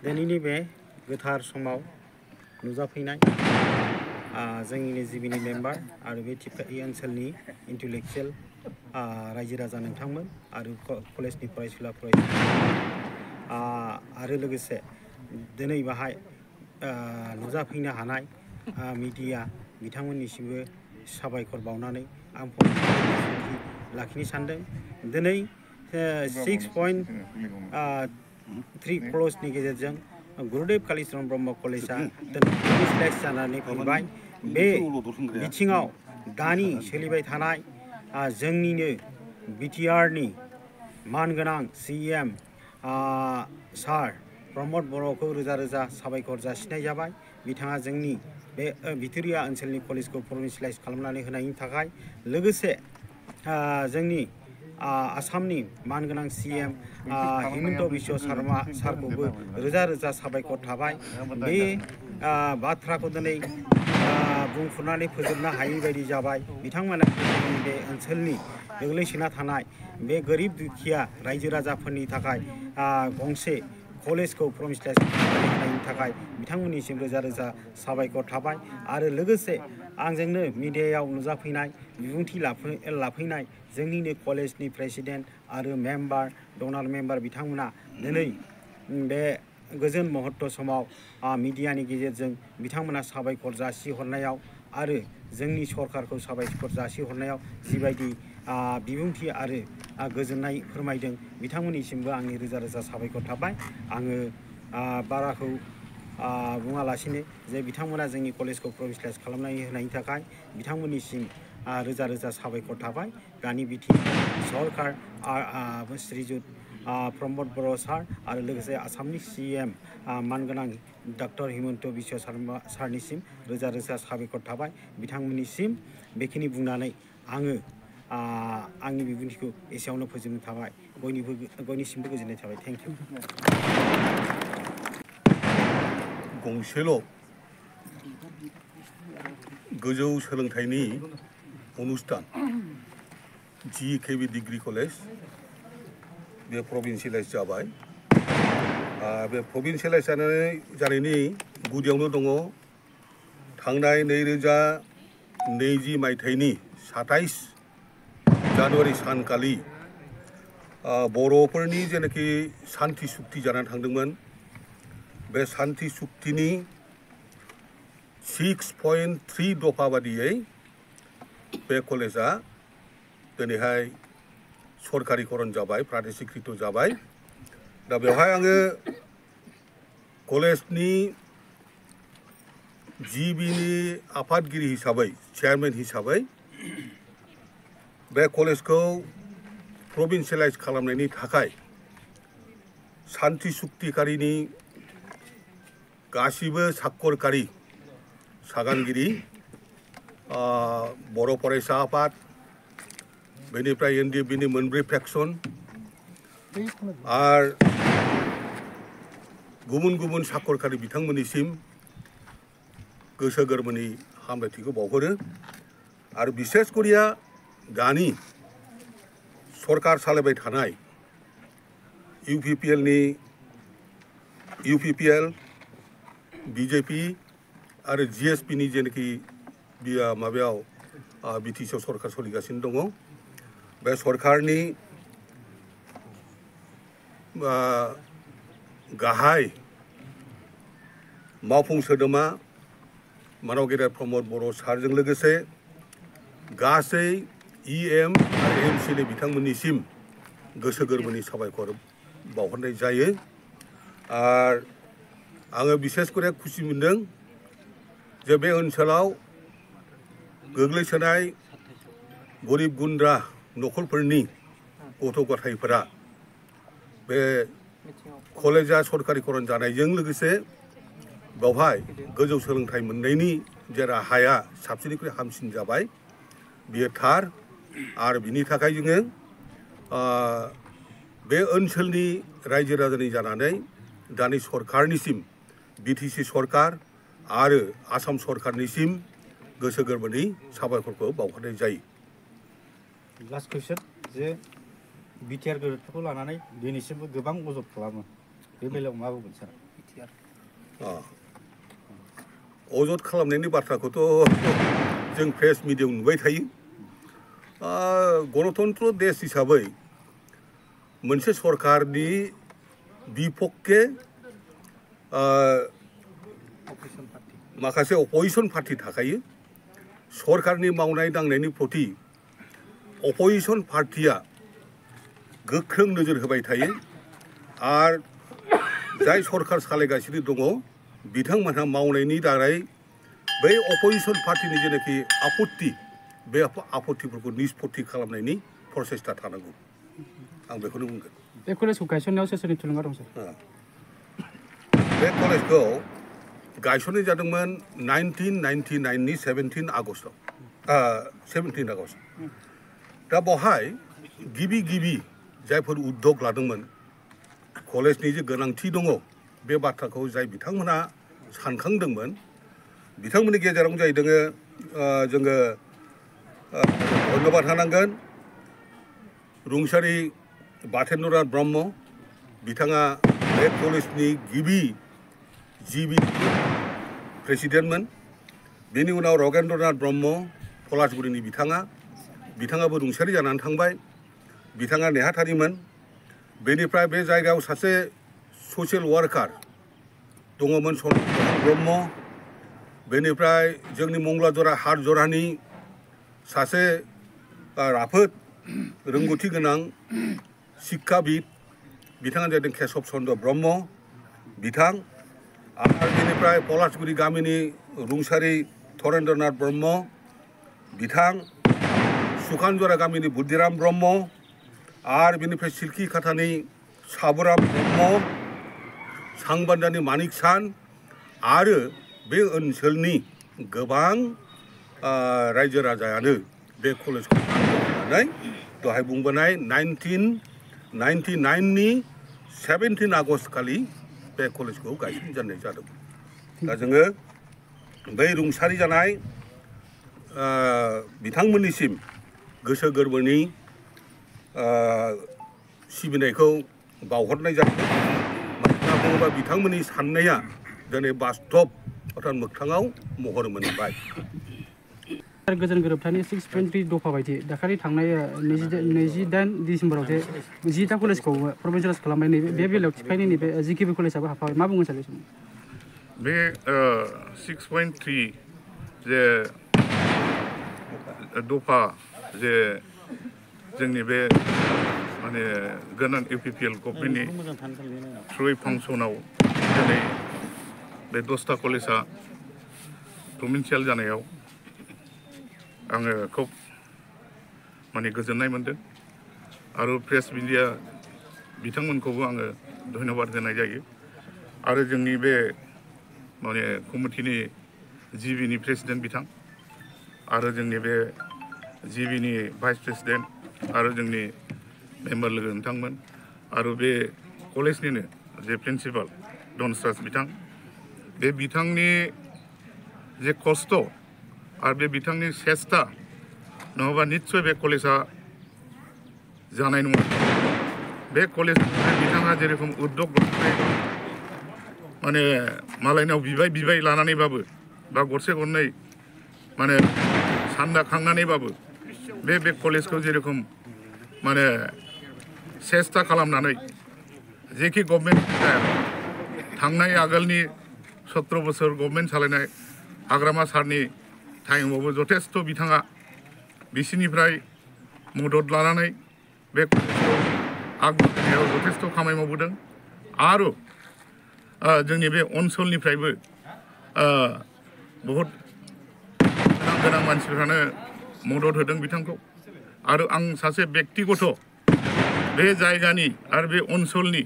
दिनैनि बे गोथार समाव नुजाफैनाय जोंनि जिबिनि मेम्बार आरो बे टिपकाइ ओनसोलनि इन्टेलेक्चुयेल रायजो राजा नोंथांमोन आरो कलेजनि फरायसुला फरायसुलि आरो लोगोसे दिनै बाहाय नुजाफैनो हानाय मिडिया बिथांमोननिसिमबो साबायखर बावनानै आं लाखिनो सानदों। दिनै 6.3 क्ल'जनि गेजेरजों गुरुदेव कालीचरण ब्रह्म कलेजआ दिनै जानानै फैबाय। बे बिथिङाव दानि सोलिबाय थानाय जोंनिनो बिटिआरनि मानगोनां CM सार प्रमद बर'खौ रोजा रोजा साबायखर जासिनाय जाबाय। बिथाङा जोंनि बे भिक्ट'रिया ओनसोलनि कलेजखौ प्रभिन्सियेलाइज खालामनानै होनायनि थाखाय, लोगोसे जोंनि आसामनि मानगोनां CM हिमन्त बिश्व शर्मा सारखौबो रोजा रोजा साबायखर थाबाय। बे बाथ्राखौ दिनै बुंफुरनानै फोजोबनो हायै बायदि जाबाय। बिथांमोना जोंनि बे ओनसोलनि गोग्लैसोना थानाय बे गोरिब दुखिया रायजो राजाफोरनि थाखाय गंसे कलेजखौ प्रभिन्सियेलाइज खालामनायनि थाखाय बिथांमोननिसिम रोजा रोजा साबायखर थाबाय। आरो लोगोसे आंजोंनो मिडियायाव नुजाफैनाय बिबुंथि लाफैनाय जोंनिनो कलेजनि प्रेसिडेन्ट आरो मेम्बार डनार मेम्बार बिथांमोना दिनै बे गोजोन महत्त समाव मिडियानि गेजेरजों बिथांमोना साबायखर जासिहरनायाव आरो जोंनि सरकारखौ साबायखर जासिहरनायाव जिबायदि बिबुंथि आरो गोजोननाय फोरमायदों बिथांमोननिसिमबो आंनि रोजा रोजा साबायखर थाबाय। आङो बाराखौ बुङालासिनो जे बिथांमोना जोंनि कलेजखौ प्रभिन्सियेलाइज खालामनानै होनायनि थाखाय बिथांमोननिसिम रोजा रोजा साबायखर थाबाय। दानि बिटिं सरकार श्रीजुत प्रमद बर' सार आरो लोगोसे आसामनि CM मानगोनां डक्टर हिमन्त बिश्व शर्मा सारनिसिम रोजा रोजा साबायखर थाबाय। बिथांमोननिसिम बेखिनि बुंनानै आङो आंनि बिबुंथिखौ एसेयावनो फोजोबनो थाबाय। बयनिसिमबो गोजोननाय थाबाय। Thank you. गंसेल' गोजौ सोलोंथाइनि अनुस्थान GKB डिग्री कलेज बे प्रभिन्सियेलाइज जाबाय। बे प्रभिन्सियेलाइज जानायनि गुदियावनो दङ थांनाय 2020 मायथाइनि 27 जानुवारि सानखालि बर'फोरनि जेनाखि सान्थि सुक्ति जानानै थांदोंमोन, बे सान्थि सुक्तिनि 6.3 दफा बादियै बे कलेजा दिनैहाय सरकारिकरन जाबाय, प्रादेशिकृत जाबाय। दा बेवहाय आङो कलेजनि जिबिनि आफादगिरि हिसाबै, चेयारमेन हिसाबै बे कलेजखौ प्रभिन्सियेलाइज खालामनायनि थाखाय सान्थि सुक्तिकारिनि गासिबो साक्करकारि सागानगिरि, बर' फरायसा आफाद, बेनिफ्राय NDFBनि मोनब्रै फेक्सन आरो गुबुन गुबुन साक्करकारि बिथांमोननिसिम गोसो गोरबोनि हामलायथिखौ बावहरो। आरो बिसेस करिया दानि सरकार सालायबाय थानाय UPPL, BJP आरो GSPनि जेनाखि माबायाव BTC सरकार सोलिगासिनो दङ, बे सरकारनि गाहाय मावफुं सोद्रोमा मानव गेदेर प्रमद बर' सारजों लोगोसे गासै EM आरो MCनि बिथांमोननिसिम गोसो गोरबोनि साबायखर बावहरनाय जायो। आरो आङो बिसेस करे खुसि मोनदों जे बे ओनसोलाव गोग्लैसोनाय गरिब गुन्द्रा न'खरफोरनि गथ' गथायफोरा बे कलेजा सरकारिकरन जानायजों लोगोसे बेवहाय गोजौ सोलोंथाइ मोननायनि जे राहाया साबसिननिख्रुइ हामसिन जाबाय, बियो थार। आरो बिनि थाखाय जोङो बे ओनसोलनि रायजो राजानि जानानै दानि सरकारनिसिम BTC सरकार आरो आसाम सरकारनिसिम गोसो गोरबोनि साबायखरखौ बावहरनाय जायो। लास्ट कुइसन जे बिटिआर गोरोबथाखौ लानानै दिनैसिमबो गोबां अजद खालामो, बे बेलायाव मा बुंगोन सार? अजद खालामनायनि बाथ्राखौथ' जों प्रेस मिडियायाव नुबाय थायो गणतन्त्र देश हिसाबै मोनसे सरकारनि बिपक्षे माखासे अपोजिशन पार्टी थाखायो सरकारनि मावनाय दांनायनि प्रति अपोजिशन पार्टीया गोख्रों नोजोर होबाय थायो आरो जाय सरकार सालायगासिनो दङ बिथांमोनहा मावनायनि दारै बै अपोजिशन पार्टीनि जेनाखि आपत्ति बे आपत्तिफोरखौ निष्पत्ति खालामनायनि प्रसेसता थानांगौ आं बेखौनो बुंगोन बे कलेजखौ गायसननायाव सोर सोरनि थुलुंगा दं सार बे कलेजखौ गायसननाय जादोंमोन 1999 नि 17 आगष्टआव 17 आगष्ट दा बेवहाय गिबि जायफोर उद्योग लादोंमोन कलेजनि जे गोनांथि दङ बे बाथ्राखौ जाय बिथांमोना सानखांदोंमोन बिथांमोननि गेजेरावनो जाहैदों जोङो धन्यबाद होनांगोन रुंसारि बाथेन्द्रनाथ ब्रह्म बिथाङा बे कलेजनि गिबि प्रेसिडेन्टमोन बेनि उनाव रगेन्द्रनाथ ब्रह्म पलासगुरिनि बिथाङाबो रुंसारि जानानै थांबाय बिथाङा नेहाथारिमोन बेनिफ्राय बे जायगायाव सासे ससियेल वार्कार दङमोन सनमान ब्रह्म बेनिफ्राय जोंनि मंगलाजरा हाटजरानि सासे राफोद रोंगौथि गोनां शिक्षाबिद बिथाङा जादों केशव चन्द्र ब्रह्म बिथां आरो बेनिफ्राय पलासगुरि गामिनि रुंसारि धरेन्द्रनाथ ब्रह्म बिथां सुखानजरा गामिनि बुद्धिराम ब्रह्म आरो बेनिफ्राय सिल्कि खाथानि साबुराम ब्रह्म सांबान्दानि मानिक सान आरो बे ओनसोलनि गोबां रायजो राजायानो बे कलेजखौ होननानै दहाय बुंबोनाय 1999 नि 17 आगष्ट खालि बे कलेजखौ गायसनजेननाय जादों दा जोङो बै रुंसारि जानाय बिथांमोननिसिम गोसो गोरबोनि सिबिनायखौ बावहरनाय जादों मानोना बुङोबा बिथांमोननि साननाया दिनै बास्तब अर्थात मोगथाङाव महर मोनबाय गोजोन गोरोबथानि 6.3 दफा बायदि दाखालि थांनाय 28 डिसेम्बराव जे 10टा कलेजखौ प्रभिन्सियेलाइज खालामनाय बे बेलायाव थिखायनाय नैबे जिकेबि कलेजाबो हाबफाबाय मा बुंगोन सार बे 6.3 जे दफा जे जोंनि बे माने गोनां इउपिपिएल गभर्नमेन्टनि थ्रुयै फांसनाव दिनै बे 10टा कलेजा प्रभिन्सियेल जानायाव आङो खुब माने गोजोननाय मोनदों आरो प्रेस मिडिया बिथांमोनखौबो आङो धन्यबाद होनाय जायो आरो जोंनि बे माने कमिटिनि जिबिनि प्रेसिडेन्ट बिथां आरो जोंनि बे जिबिनि भाइस प्रेसिडेन्ट आरो जोंनि मेम्बार लोगो नोंथांमोन आरो बे कलेजनिनो जे प्रिन्सिपाल धनस्राज बिथां बे बिथांनि जे खस्थ' आरो बे बिथांनि सेस्था नङाबा निस्सय बे कलेजा जानाय नङा बे कलेज बिथाङा जेरेखम उद्योग माने मालायनाव बिबाय लानानैबाबो बा गरसे गरनै माने सान्दा खांनानैबाबो बे कलेजखौ जेरेखम माने सेस्था खालामनानै जेखि गभर्नमेन्ट थांनाय आगोलनि 17 बोसोर गभर्नमेन्ट सालायनाय हाग्रामा सारनि टाइमावबो जथेस्थ' बिथाङा बिसिनिफ्राय मदद लानानै बे कलेजखौ आगबारायनायाव जथेस्थ' खामानि मावबोदों आरो जोंनि बे ओनसोलनिफ्रायबो बहुद गोनां मानसिफ्रानो मदद होदों बिथांखौ आरो आं सासे बेक्तिगत बे जायगानि आरो बे ओनसोलनि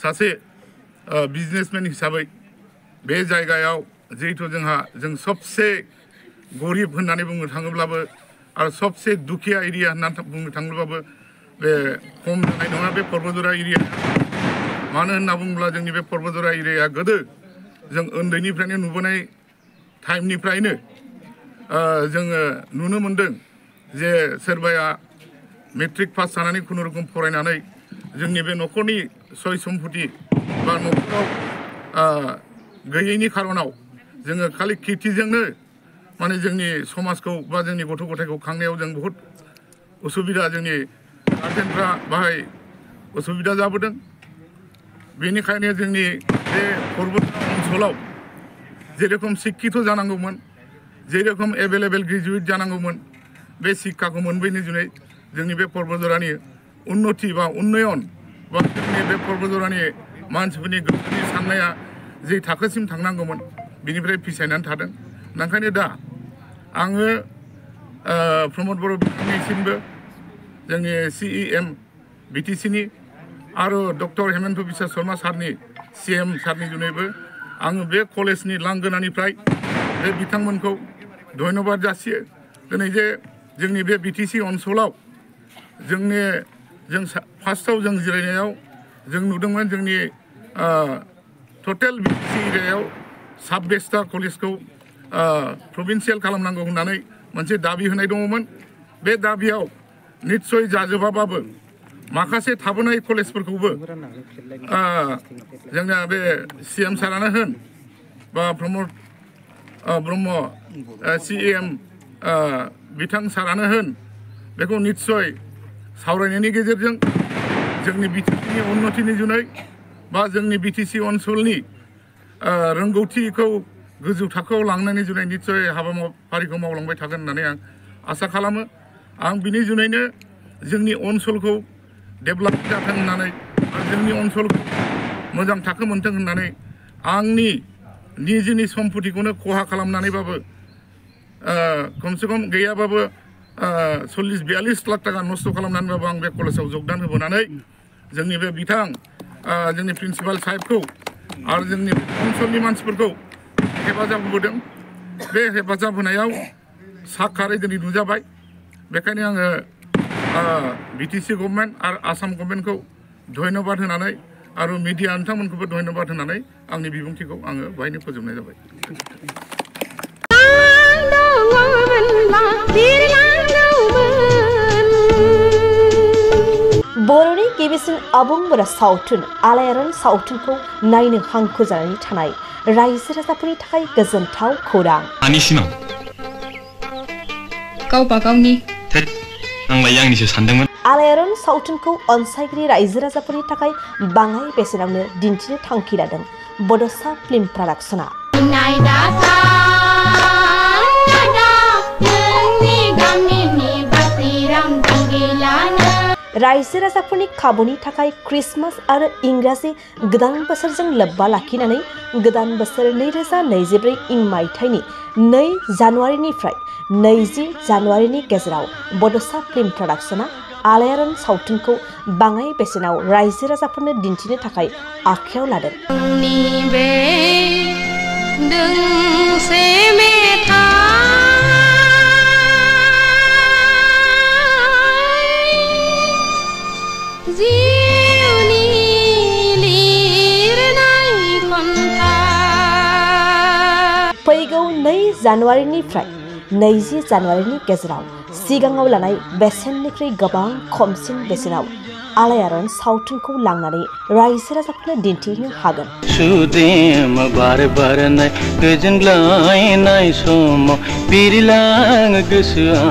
सासे बिजनेसमेन हिसाबै बे जायगायाव जिहेतु जों सबसे गरिब होननानै बुंनो थाङोब्लाबो आरो सबसे दुखिया एरिया होननानै बुंनो थाङोब्लाबो बे खम जानाय नङा बे पर्बतजरा एरिया मानो होनना बुङोब्ला जोंनि बे पर्बतजरा एरियाया गोदो जों उन्दैनिफ्रायनो नुबोनाय टाइमनिफ्रायनो जोङो नुनो मोनदों जे सोरबाया मेट्रिक पास जानानै खुनुरुखुम फरायनानै जोंनि बे न'खरनि सय सम्पति बा न'खराव गैयैनि खारनाव जोङो खालि खेथिजोंनो माने जोंनि समाजखौ बा जोंनि गथ' गथायखौ खांनायाव जों बहुद उसुबिदा जोंनि गार्जेनफ्रा बाहाय उसुबिदा जाबोदों बेनिखायनो जोंनि बे पर्बतझरा ओनसोलाव जेरखम शिक्षित जानांगौमोन जेरखम एभेलेबल ग्रेजुवेट जानांगौमोन बे शिक्षाखौ मोनबोयैनि जुनै जोंनि बे पर्बतझरानि उन्नति बा उन्नयन बा जोंनि बे पर्बतझरानि मानसिफोरनि गोसोनि साननाया जे थाखोसिम थांनांगौमोन बिनिफ्राय फिसायनानै थादों ओंखायनो दा आङो प्रमद बर' बिथांनिसिमबो जोंनि CEM BTC-नि आरो डक्टर हेमन्त बिश्व शर्मा सारनि CM सारनि जुनैबो आङो बे कलेजनि लांगोनानिफ्राय बे बिथांमोनखौ धन्यबाद जासियो दिनै जे जोंनि बे BTC ओनसोलाव जों फार्स्टआव जों जिरायनायाव जों नुदोंमोन जोंनि टटेल BTC एरियायाव 26टा कलेजखौ प्रभिन्सियेल खालामनांगौ होननानै मोनसे दाबि होनाय दङमोन बे दाबियाव निस्सय जाजोबाबाबो माखासे थाबोनाय कलेजफोरखौबो जोंना बे CM सारानो होन बा प्रमद ब्रह्म CEM बिथां सारानो होन बेखौ निस्सय सावरायनायनि गेजेरजों जोंनि BTC-नि उन्नतिनि जुनै बा जोंनि BTC ओनसोलनि रोंगौथिखौ गोजौ थाखोआव लांनायनि जुनै निस्सय हाबाफारिखौ मावलांबाय थागोन होननानै आं आसा खालामो आं बिनि जुनैनो जोंनि ओनसोलखौ डेभेलप जाथों होननानै जोंनि ओनसोलखौ मोजां थाखो मोनथों होननानै आंनि निजेनि सम्पतिखौनो खहा खालामनानैबाबो खमसे खम गैयाबाबो 40-42 लाख टाका नस्थ' खालामनानैबाबो आं बे कलेजाव जगदान होबोनानै जोंनि बे बिथां जोंनि प्रिन्सिपाल साहेबखौ आरो जोंनि ओनसोलनि मानसिफोरखौ हेफाजाब होबोदों बे हेफाजाब होनायाव साखारै दिनै नुजाबाय बेखायनो आङो BTC गभर्नमेन्ट आरो आसाम गभर्नमेन्टखौ धन्यबाद होनानै आरो मिडिया नोंथांमोनखौबो धन्यबाद होनानै आंनि बिबुंथिखौ आङो बाहायनो फोजोबनाय जाबाय बर'नि गिबिसिन आबुं बर' सावथुन आलायारन सावथुनखौ नायनो हांखुर जानानै थानाय रायजो राजाफोरनि थाखाय गोजोनथाव खौरां गावबा गावनि आंलाय आंनिसो सानदोंमोन आलायारन सावथुनखौ अनसायगिरि रायजो राजाफोरनि थाखाय बाङाय बेसेनावनो दिन्थिनो थांखि लादों बड'सा फिल्म प्रडाक्शना रायजो राजाफोरनि खाबुनि थाखाय क्रिसमास आरो इंराजि गोदान बोसोरजों लोब्बा लाखिनानै गोदान बोसोर 2024 इं मायथाइनि 2 जानुवारिनिफ्राय 20 जानुवारिनि गेजेराव बड'सा फिल्म प्रडाक्शना आलायारन सावथुनखौ बाङाय बेसेनाव रायजो राजाफोरनो दिन्थिनो थाखाय आखायाव लादों फैगौ 2 जानुवारिनिफ्राय 20 जानुवारिनि गेजेराव सिगाङाव लानाय बेसेननिख्रुइ गोबां खमसिन बेसेनाव आलायारन सावथुनखौ लांनानै रायजो राजाफोरनो दिन्थिनो हागोन सुदेम बार बारनाय गोजोनग्लायनाय समाव बिरलाङो गोसोआ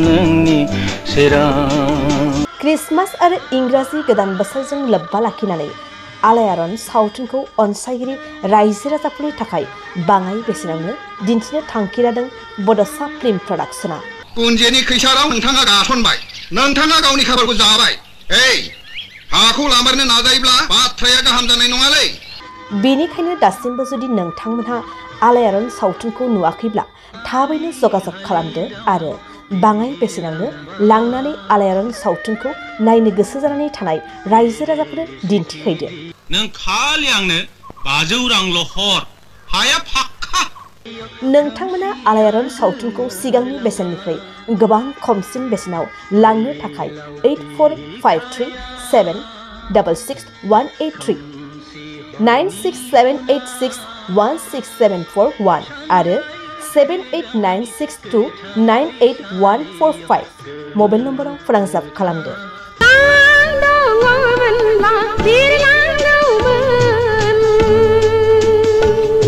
नोंनि सेराव क्रिसमास आरो इंराजि गोदान बोसोरजों लोब्बा लाखिनानै आलायारन सावथुनखौ अनसायगिरि रायजो राजाफोरनि थाखाय बाङाय बेसेनावनो दिन्थिनो थांखि लादों बड'सा फिल्म प्रडाक्शना कुन्जेनि खैसाराव नोंथाङा गासनबाय नोंथाङा गावनि खाफालखौ जाबाय हाखौ लामारनो नाजायोब्ला बाथ्राया गाहाम जानाय नङालै बेनिखायनो दासिमबो जुदि नोंथांमोनहा आलायारन सावथुनखौ नुवाखैब्ला थाबैनो जगाजग खालामदो आरो बाङाय बेसेनावनो लांनानै आलायारन सावथुनखौ नायनो गोसो जानानै थानाय रायजो राजाफोरनो दिन्थिहैदो नों खालि आंनो 500 रांल' हर हाया फाक्का नोंथांमोना आलायारन सावथुनखौ सिगांनि बेसेननिफ्राय गोबां खमसिन बेसेनाव लांनो थाखाय 8453766183 9678616741 आरो 7896298145 मबाइल नम्बराव फोनांजाब खालामदो